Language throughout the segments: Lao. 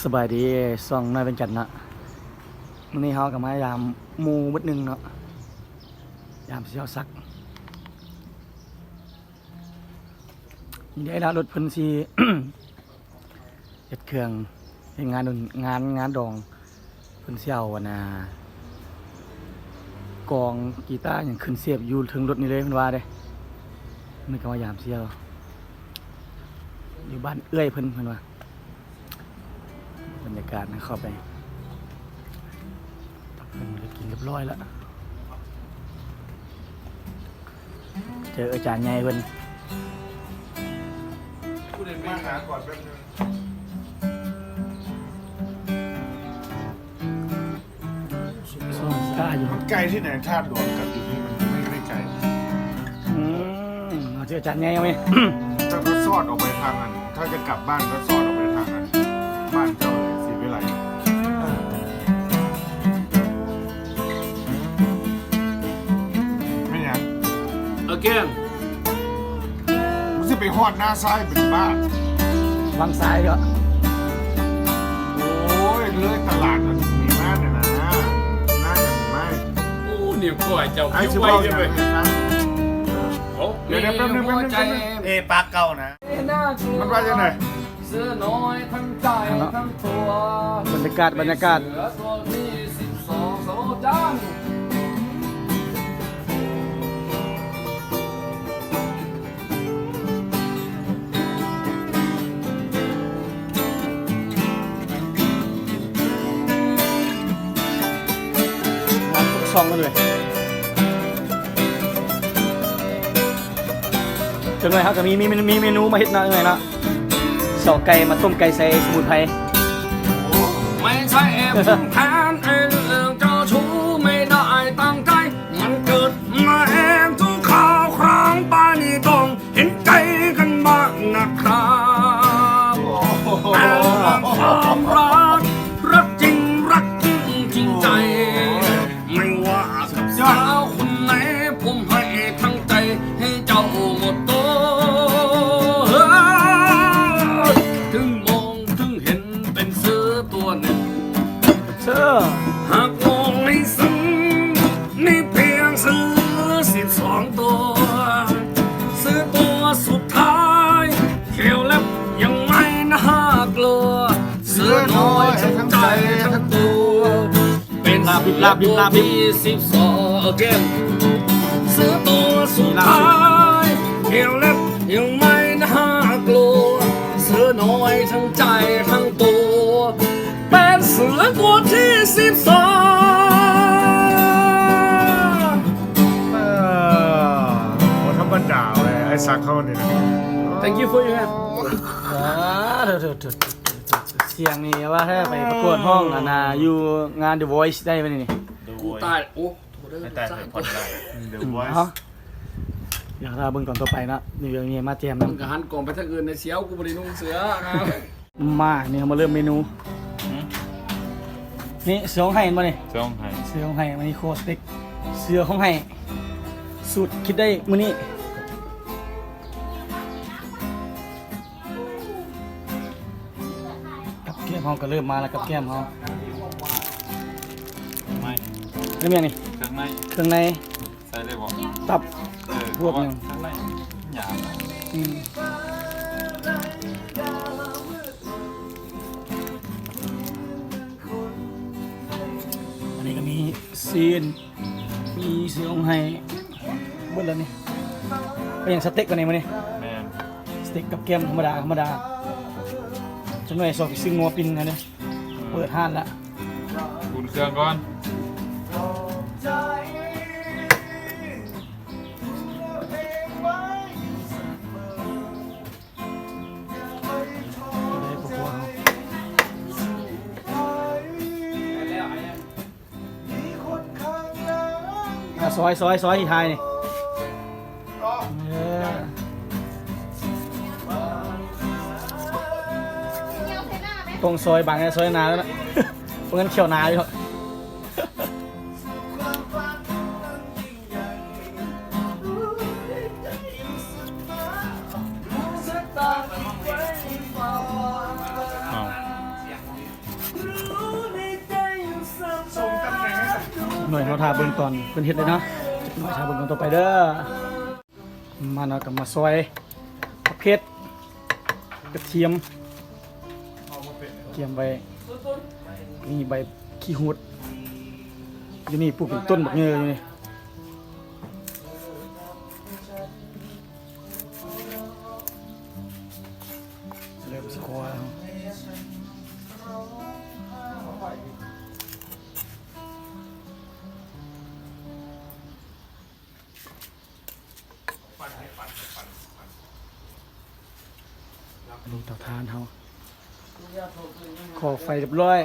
ສະບາຍດີ ຊ່ອງນ້ອຍວຽງຈັນເນາະ. ມື້ນີ້ເຮົາກໍມາຢາມໝູ່ເບິດໜຶ່ງເນາະ ຢາມສ່ຽວສັກ. ນີ້ເດ້ລະ ລົດເພິ່ນຊິເຮັດເຄື່ອງ ເຮັດງານ ງານ ງານດອງ. ເພິ່ນຊິເອົາອັນນ່າ ກອງກີຕາຫຍັງຂຶ້ນສຽບຢູ່ເທິງລົດນີ້ເລີຍ ເພິ່ນວ່າເດ້. ມື້ນີ້ກໍມາຢາມສ່ຽວຢູ່ບ້ານເອື້ອຍເພິ່ນ ເພິ່ນວ່າ. ບັນຍາກາດນະ ເຂົ້າໄປ ເພິ່ນໄດ້ກິນຮຽບຮ້ອຍລະ. ເຈີອາຈານໃຫຍ່ເພິ່ນ. ຜູ້ໃດມາຫາກ່ອນແປັບໜຶ່ງ. ສອງກາຢູ່ ມັນໄກທີ່ໄຫນ? ທາດຫຼວງກັບຢູ່ນີ້ມັນໄມ່ໄດ້ໄກ. ອືມ ເອົາເຈີອາຈານໃຫຍ່ເອົາແມ. ເຈົ້າກໍຊອດອອກໄປທາງນັ້ນ ຖ້າຈະກັບບ້ານກໍຊອດອອກໄປທາງນັ້ນ ບ້ານເຈົ້າເສຍເວລາ. ແມ່ນຫຍັງ? Again. ມຶງຊິໄປຮອດໜ້າຊາຍເປັນບ້າ. ວັງຊາຍເນາະ. ໂອ້ຍ ເລີຍຕະຫຼາດອັນນີ້ມານີ້ນະ ໜ້າກັນໄມ. ໂອ້ ນິ້ວກ້ອຍເຈົ້າ ໄອ້ ຄິວໄວເດ້ເວີຍ. ໂອ້ ດຽວໆ ແປັບໜຶ່ງ ແປັບໜຶ່ງ ແປັບໜຶ່ງ. ເອ ປາກເກົ່ານະ. ມັນວ່າຈັ່ງໃດ? ເສືອນ້ອຍທັງໃຈທັງຕົວ. ບັນຍາກາດ ບັນຍາກາດ. ເສືອໂຕທີສິບສອງ ສະໂລຈານ. ສອງກັນເລີຍ. ຈັກໜ່ອຍເຮົາກໍມີ ມີ ມີເມນູມາເຮັດເນາະ ເອີຍເນາະ. ຊອກໄກ່ມາຕົ້ມໄກ່ໃສ່ສະໝຸນໄພ. ເອີ ບໍ່ທຳມະດາເວີຍ ໄອ້ສັກເຮົານີ້ນະ. Thank you for your help. ອ່າ ເດີໆ ສຽງນີ້ວ່າແທ້ ໄປປະກວດຮ້ອງອັນນ່າ ຢູ່ງານ The Voice ໄດ້ມື້ນີ້. ກູຕາຍ ໂອ້ The Voice ເນາະ. ດຽວຖ້າເບິ່ງຕອນຕໍ່ໄປເນາະ ມີເລື່ອງນີ້ມາແຈມນຳ. ກະຫັນກ້ອງໄປທາງອື່ນແດ່ ສຽວ ກູບໍ່ໄດ້ນຸ່ງເສື້ອ. ມາ ນີ້ເຮົາມາເລີ່ມເມນູ ຫືມ ນີ້ເສືອຮ້ອງໄຫ້ແມ່ນບໍ່ນີ້? ເສືອຮ້ອງໄຫ້ ເສືອຮ້ອງໄຫ້ ມື້ນີ້ຄໍສະເຕັກ ເສືອຮ້ອງໄຫ້ ສູດຄິດໄດ້ມື້ນີ້. ກັບແກ້ມເຮົາກໍເລີ່ມມາແລ້ວ ກັບແກ້ມເຮົາ. ແລ້ວແມ່ນຫຍັງນີ້? ເຄື່ອງໃນ ເຄື່ອງໃນ. ໃສ່ໄດ້ບໍ່? ຕັບ ເອີ ພວກຫຍັງ ເພາະວ່າທາງໃນຫຍາບນະ. ອືມ ອັນນີ້ກໍມີຊີ້ນ ມີເສືອຮ້ອງໄຫ້ ເບິດແລ້ວນີ້. ເປັນຫຍັງ ສະເຕັກອັນນີ້ມື້ນີ້? ແມ່ນ ສະເຕັກກັບແກ້ມທຳມະດາ ທຳມະດາ. ຈັກໜ່ອຍຊອກໄປຊື້ງົວປິ່ນຫັ້ນເດ້. ເປີດຮ້ານລະ ອຸ່ນເຄື່ອງກ່ອນ. ອ່ະ ຊອຍ ຊອຍ ຊອຍ ທີ່ຖ່າຍນີ້. ເອີ ຕ້ອງຊອຍບາງ ຊອຍໜາແລ້ວນະ ບໍ່ຊັ້ນຂ້ຽວໜາຢູ່. ເອົາ. ໜ້ອຍເຮົາຖ້າເບິ່ງຕອນເພິ່ນເຮັດເລີຍເນາະ ໜ້ອຍຖ້າເບິ່ງຕອນຕໍ່ໄປເດີ. ມາເນາະ ກໍມາຊອຍຜັກເຜັດ ກະທຽມ ກຽມໄວ້ ມີໃບຂີ້ຫູດ ຢູ່ນີ້ປູກເປັນຕົ້ນບັກເຍີຢູ່ນີ້. ເລີ່ມຊິຂົ້ວແລ້ວ. ອັນນີ້ເຕົາຖ່ານເຮົາ ກໍ່ໄຟຮຽບຮ້ອຍ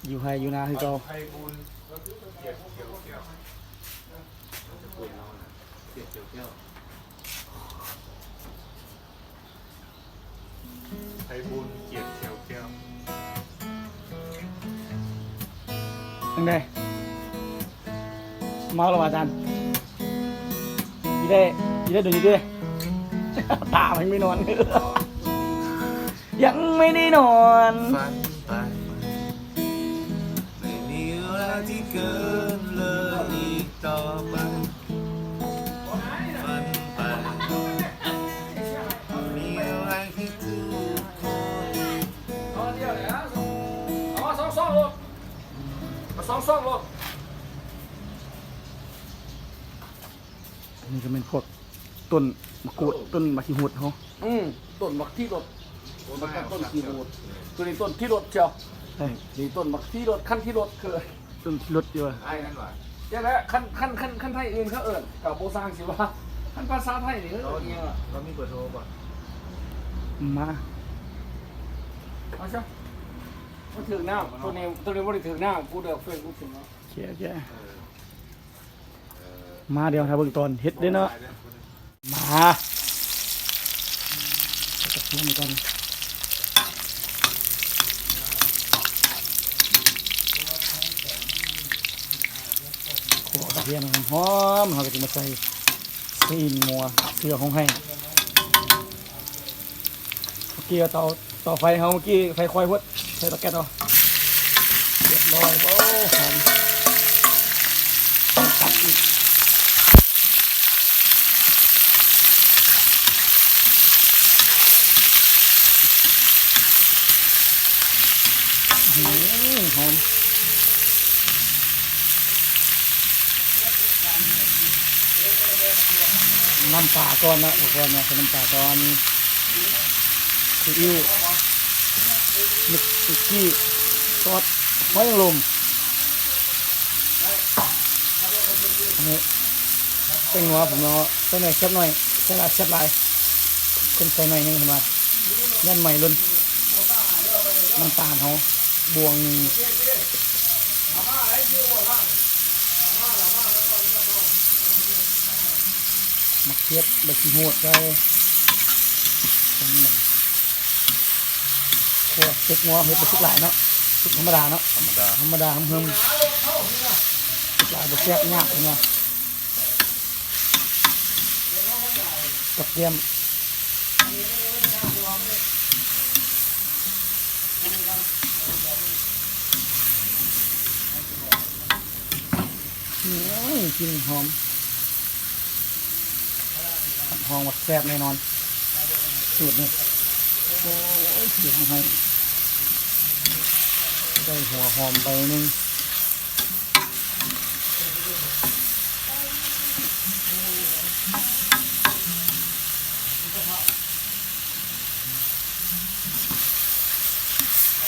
ຢູ່ໄຮ່ຢູ່ນາຄືເກົ່າ. ໄພບູນ ກຽດແກ້ວ ຈັ່ງໃດ ເມົາແລ້ວບໍ່ອາຈານ? ອີແດ່ ອີແດ່ ດູດີເດ້ ຕາມັນໄມ່ນອນ ຍັງໄມ່ໄດ້ນອນ ຝັນໄປ ໄມ່ມີເວລາທີ່ເກີນເລີຍອີກຕໍ່ໄປ. ອັນນີ້ກໍແມ່ນພວກຕົ້ນໝາກກູດ ຕົ້ນໝາກຂີ້ຫູດເຮົາ. ອືມ ຕົ້ນໝາກຖີ່ລົດ ແລ້ວກໍຕົ້ນຂີ້ຫູດ. ໂຕນີ້ຕົ້ນຖີ່ລົດເຈົ້າ. ນີ້ຕົ້ນໝາກຖີ່ລົດ ຄັນຖີ່ລົດຄື ຕົ້ນຖີ່ລົດຢູ່ວ່າ ອ້າຍນັ້ນວ່າ ຈັ່ງໃດ ຄັນ ຄັນ ຄັນ ຄັນໄທອື່ນເຂົາເອີ້ນ ກໍບໍ່ຊ່າງຊິວ່າ ຄັນພາສາໄທນີ້ເອີ້ນອີ່ຫຍັງລະ? ເຮົາມີເບີໂທບໍ່? ມາ ເອົາຊະ ມັນຖືກນ້ຳ ໂຕນີ້ ໂຕນີ້ບໍ່ໄດ້ຖືກນ້ຳ ກູເລືອກເຟສບຸກຂຶ້ນເນາະ. ໂອເຄ ໂອເຄ ມາ ດຽວຖ້າເບິ່ງຕອນເຮັດເດ້ເນາະ. ມາ ໃສ່ກະທຽມກ່ອນ ຂົ້ວກະທຽມໃຫ້ຫອມໆ ເຮົາກໍຊິມາໃສ່ຊີ້ນງົວ ເສືອຂອງໄຮ່. ເມື່ອກີ້ເຕົາ ເຕົາໄຟເຮົາ ເມື່ອກີ້ໄຟຄ່ອຍໂພດ ໃສ່ເຕົາແກັສເອົາ. ຮຽບຮ້ອຍ ໂອ້ ຫອມ ຕັບອີກ ອື ຫອມ. ນ້ຳປາກ່ອນເນາະ ທຸກຄົນເນາະ ໃສ່ນ້ຳປາກ່ອນ ຊີອິ້ວ ເມັກກີ້ ຊອດຫອຍນາງລົມ ອັນນີ້ແປ້ງນົວ ຜົງນົວ ໃສ່ໜ້ອຍແຊບໜ້ອຍ ໃສ່ຫຼາຍແຊບຫຼາຍ ເພິ່ນໃສ່ໜ້ອຍໜຶ່ງເພິ່ນວ່າ ຢ້ານໄໝລົ້ນ. ນ້ຳຕານເຮົາ ບ່ວງໜຶ່ງ ໝາກເຂດ ໃບຂີ້ຫູດໃສ່ ຄົນໜຶ່ງ ຂົ້ວເປັດງົວ ເຮັດບໍ່ສຸກຫຼາຍເນາະ ສຸກທຳມະດາເນາະ ທຳມະດາ ທຳມະດາຫຶມໆ ສຸກຫຼາຍບໍ່ແຊບ ຍາກເພິ່ນວ່າ. ກັບແກ້ມ ອືມ ກິ່ນຫອມ ຮັບຮອງວ່າແຊບແນ່ນອນ ສູດນີ້. ໂອ້ຍ ເສຍງໃຫ້ ໃສ່ຫົວຫອມໃບໜຶ່ງ.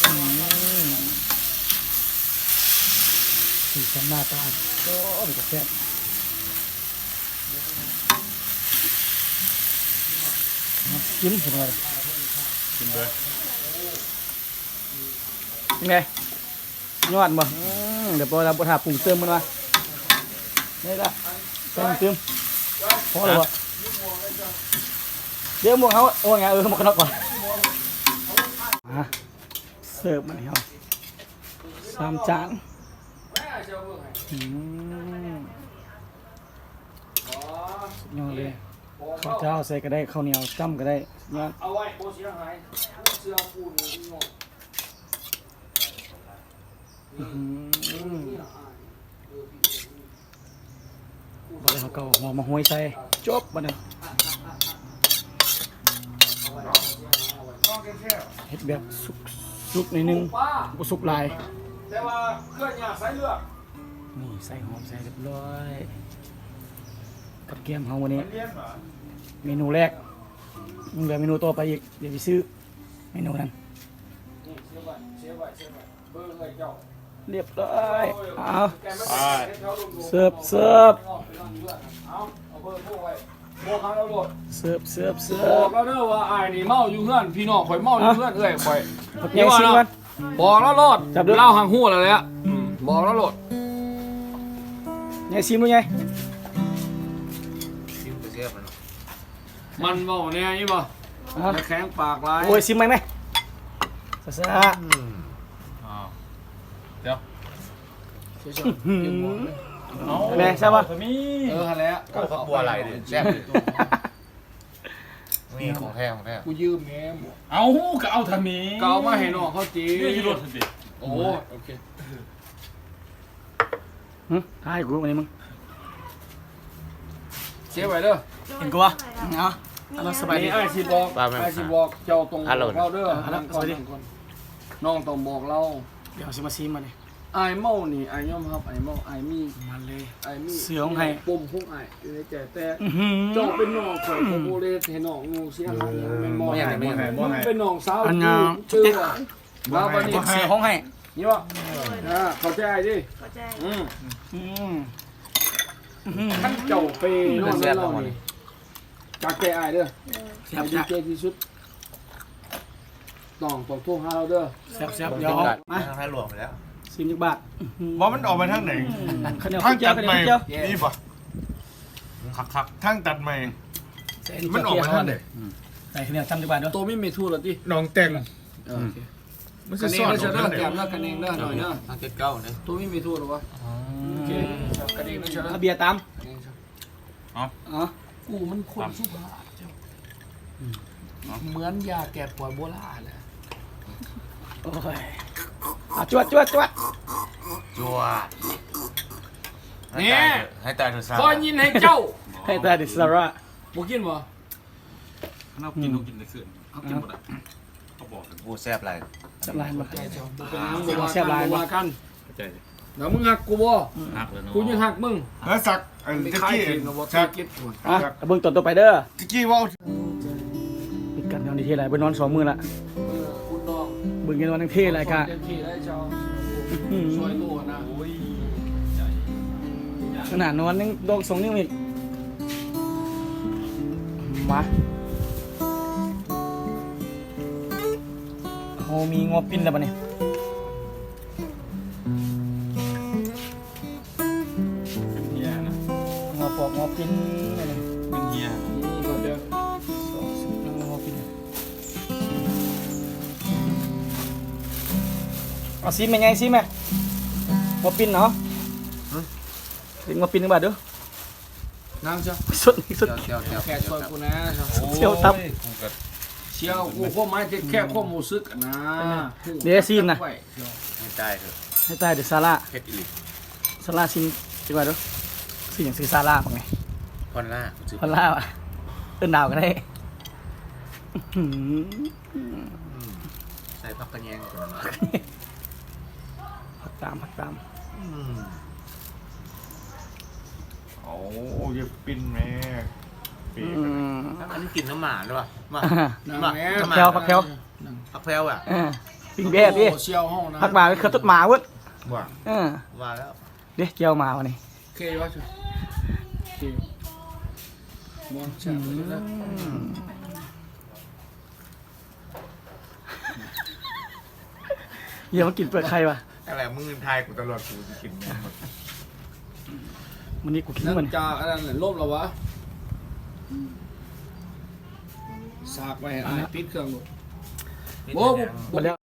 ອືມ ສີສັນໜ້າຕາ ໂອ້ ເປັນຕາແຊບ. ເອົາ ກິນເພິ່ນວ່າ ກິນເບິ່ງ ເປັນໄງ? ຍອດບໍ່? ອືມ ດຽວບໍ່ ບໍ່ຖ້າປຸງເຕີມມັນວ່າ ນີ້ລະ ໃສ່ນ້ຳຕື່ມ ພໍແລ້ວບໍ່? ດຽວໝວກເຮົາ ໂອ້ຍ ເອີ ໝວກກັນນັອກກ່ອນ. ມາ ເສີບມາໃຫ້ເຮົາ ສາມຈານ. ອືມ ສຸດຍອດເລີຍ ເຂົ້າຈ້າວໃສ່ກໍໄດ້ ເຂົ້າໜຽວຈ້ຳກໍໄດ້ ສຸດຍອດ. ອືມ ອື ເອົາຫົວໝາກຫວຍໃສ່ ຈົບບາດນີ້. ເຮັດແບບສຸກໆໜ້ອຍໜຶ່ງ ບໍ່ສຸກຫຼາຍ. ແຕ່ວ່າເຄື່ອງຍາກໃສ່ເລືອກ ນີ້ໃສ່ຫອມໃສ່ຮຽບຮ້ອຍ ກັບແກ້ມເຮົາມື້ນີ້ ເມນູແລກ ຍັງເຫຼືອເມນູຕໍ່ໄປອີກ ດຽວໄປຊື້ເມນູນັ້ນ. ຮຽບຮ້ອຍ ເອົາ ເສີບ ເສີບ ເສີບ ເສີບ ເສີບ ບອກລາວເດີວ່າອ້າຍນີ້ເມົາຢູ່ເຮືອນ ພີ່ນ້ອງຂ້ອຍເມົາຢູ່ເຮືອນ ເອື້ອຍຂ້ອຍ ບັກໃຫຍ່ຊິມກ່ອນ ບອກລາວໂລດ ລາວຫັກຮູ້ແລ້ວແຫຼະ ບອກລາວໂລດ. ໃຫຍ່ຊິມດູໃຫຍ່ ຊິມກໍແຊບແລ້ວເນາະ. ມັນເວົ້າແດ່ອີ່ບໍ່ ແຂງປາກຫຼາຍ. ໂອ້ຍ ຊິມໃໝ່ແມ ຊ້າໆ ອືມ ອ້າວ ດຽວ ແມ່ ແຊບບໍ່? ເອີ ຫັ້ນແຫຼະ ເຂົ້າກັບບົວຫຼາຍເດ້ ແຊບຢູ່. ນີ້ຂອງແທ້ ຂອງແທ້ ກູຢືມແດ່. ເອົາ ກໍເອົາທຳເມ ກໍເອົາມາໃຫ້ນ້ອງເຂົາຕິ ນີ້ຢູ່ລົດຫັ້ນຕິ. ໂອ້ ໂອເຄ. ຫຶ ຖ່າຍກູອັນນີ້ມຶງ ເຊຟໄວ້ເດີ ເຫັນກູບໍ່? ເອົາ ເອົາ ສະບາຍດີ. ອ້າຍຊິບອກ ອ້າຍຊິບອກເຈົ້າຕ້ອງບອກລາວເດີ. ນ້ອງຕ້ອງບອກລາວ ດຽວຊິມາຊີມບາດນີ້. ອ້າຍເມົານີ້ ອ້າຍຍອມຮັບ ອ້າຍເມົາ ອ້າຍມີ ມາເລີຍ ອ້າຍມີ ເຊື່ອຂອງໃຫ້ ປົມຂອງອ້າຍຢູ່ໃນໃຈ ແຕ່ເຈົ້າເປັນນ້ອງຂ້ອຍ ຂ້ອຍບໍ່ໄດ້ເຮັດໃຫ້ນ້ອງເສຍຫາຍຫຍັງ ແມ່ນບໍ່? ບໍ່ໃຫ້ ບໍ່ໃຫ້ ມຶງເປັນນ້ອງສາວ ອັນ ກູ ເຈົ້າ ມາບາດນີ້ ເຊື່ອຂອງໃຫ້ ນີ້ບໍ່? ອ່າ ເຂົ້າໃຈອ້າຍຕິ ເຂົ້າໃຈ ອືມ ອືມ ຄັນເຈົ້າໄປນອນນຳລາວນີ້ ຈາກໃຈອ້າຍເດີ ແຊບທີ່ສຸດ ຕ້ອງ ຕ້ອງໂທຫາລາວເດີ. ແຊບໆ ດຽວເອົາມາ ທາງຫຼວງໄປແລ້ວ ຊິມຈັກບາດ. ວ່າມັນອອກໄປທາງໃດ? ທາງຕັດໃໝ່ ນີ້ບໍ່? ຄັກໆ ທາງຕັດໃໝ່ ມັນອອກໄປທາງໃດ? ໃສ່ເຂົ້າໜຽວຈ້ຳຈັກບາດເດີ. ໂຕມີເມທູແລ້ວຕິ? ໜອງແຕ່ງ ເອີ ໂອເຄ ມັນຊິຊອດອອກທາງໃດ? ກະເໜງເດີ ກະເໜງເດີ ໜ້ອຍເດີ ທາງເຈັດເກົ້າເດ້. ໂຕມີເມທູແລ້ວວະ? ໂອເຄ ກະເໜງເດີ ເອົາເບຍຕາມ. ເອົາ ເອົາ ກູມັນຄົນສຸພາບເຈົ້າ ເໝືອນຢາແກ້ປວດໂບລານນະ. ໂອ້ຍ ເອົາ ຈວດ ຈວດ ຈວດ ຈວດ. ແນ່ ໃຫ້ຕາຍເຖາະ ໃຫ້ຕາຍເຖາະ ຊາ ຂໍຍິນໃຫ້ເຈົ້າ ໃຫ້ຕາຍເຖາະ ຊາຣາ. ບໍ່ກິນບໍ່? ເຮົາກິນ ເຮົາກິນແຕ່ຄືນ ເຮົາກິນບໍ່ໄດ້. ເຂົາບອກ ໂອ້ ແຊບຫຼາຍ ແຊບຫຼາຍບໍ່? ແຊບຫຼາຍບໍ່? ເຂົ້າໃຈ ແລ້ວມຶງຮັກກູບໍ່? ຮັກແລ້ວເນາະ ກູຍັງຮັກມຶງ. ເອີ ສັກ ອັນ ແຈັກກີ້ ສັກ ອ່ະ ເບິ່ງຕອນຕໍ່ໄປເດີ. ແຈັກກີ້ເວົ້າ ປິດກັນນອນທີ່ເທ່ຫຼາຍ ບໍ່ນອນສອງມື້ລະ. ເອີ ຄຸນນ້ອງ ເບິ່ງກັນວ່າຍັງເທ່ຫຼາຍກະ ຍັງເທ່ຫຼາຍເຈົ້າ ຊ່ວຍໂຕນະ. ໂອ້ຍ ຂະໜາດນອນຍັງດອກສອງນິ້ວອີກ. ມາ ເຮົາມີງົວປິ່ນແລ້ວບາດນີ້. ເປັນເຫຍນະ ງົວປອກງົວປິ່ນອັນນີ້ ເປັນເຫຍ ນີ້ກ່ອນເດີ ງົວປິ່ນ. ເອົາຊີມແມ່ໃຫຍ່ ຊີມແມ່ ງົວປິ່ນເນາະ. ຊີມງົວປິ່ນຈັກບາດເດີ. ນາງຊະ ສົດ ສົດ ແຂກຊ່ອຍກູແດ່ ສ່ຽວຕັບ ໂອ້ຍ ກູກະ ສ່ຽວ ກູຄວາມໝາຍແຂກຄວາມຮູ້ສຶກນະ ເດ້ ຊີມນະ ໃຫ້ຕາຍເຖາະ ໃຫ້ຕາຍເຖາະ ຊາລາ ເຜັດອີ່ຫຼີ ຊາລາ ຊີມຈັກໜ່ອຍດູ ຊື່ຫຍັງ? ຊື່ຊາລາ ບັກນີ້ ພອນລາ ພອນລາຫວາ ເອີ້ນດາວກໍໄດ້. ອື້ຫື ອືມ ໃສ່ຜັກກະແຍງ ຜັກຕາມ ຜັກຕາມ ອືມ. ໂອ້ ຢ່າປິ່ນແມ່ ປີ ອືມ ອັນນີ້ກິນນ້ຳໝາເດ້ວະ ມາ ມາ ຜັກແພ້ວ ຜັກແພ້ວ ຜັກແພ້ວອະ ເອີ ປີ້ງແບ້ຕິ ໂອ້ ສ່ຽວເຮົານະ ຜັກໝາຄືຕົດໝາເວີດ ວ່າ ເອີ ວ່າແລ້ວ ເດ້ ແຈ່ວໝາວະນີ້ ໂອເຄວະ ໂອເຄ ມ່ວນແຊບເລີຍນະ ອືມ. ຢ່າມາກິນເປືອກໄຂ່ວ່າ ແລ້ວມຶງຖ່າຍກູຕະຫຼອດ ກູຊິກິນແມ່ນໝົດ ມື້ນີ້ກູກິນມັນ ຈາກອັນນັ້ນລົບແລ້ວຫວາ ສາກໄວ້ໃຫ້ອ້າຍ ປິດເຄື່ອງໂລດ ໂອ້ ບໍ່ແລ້ວ.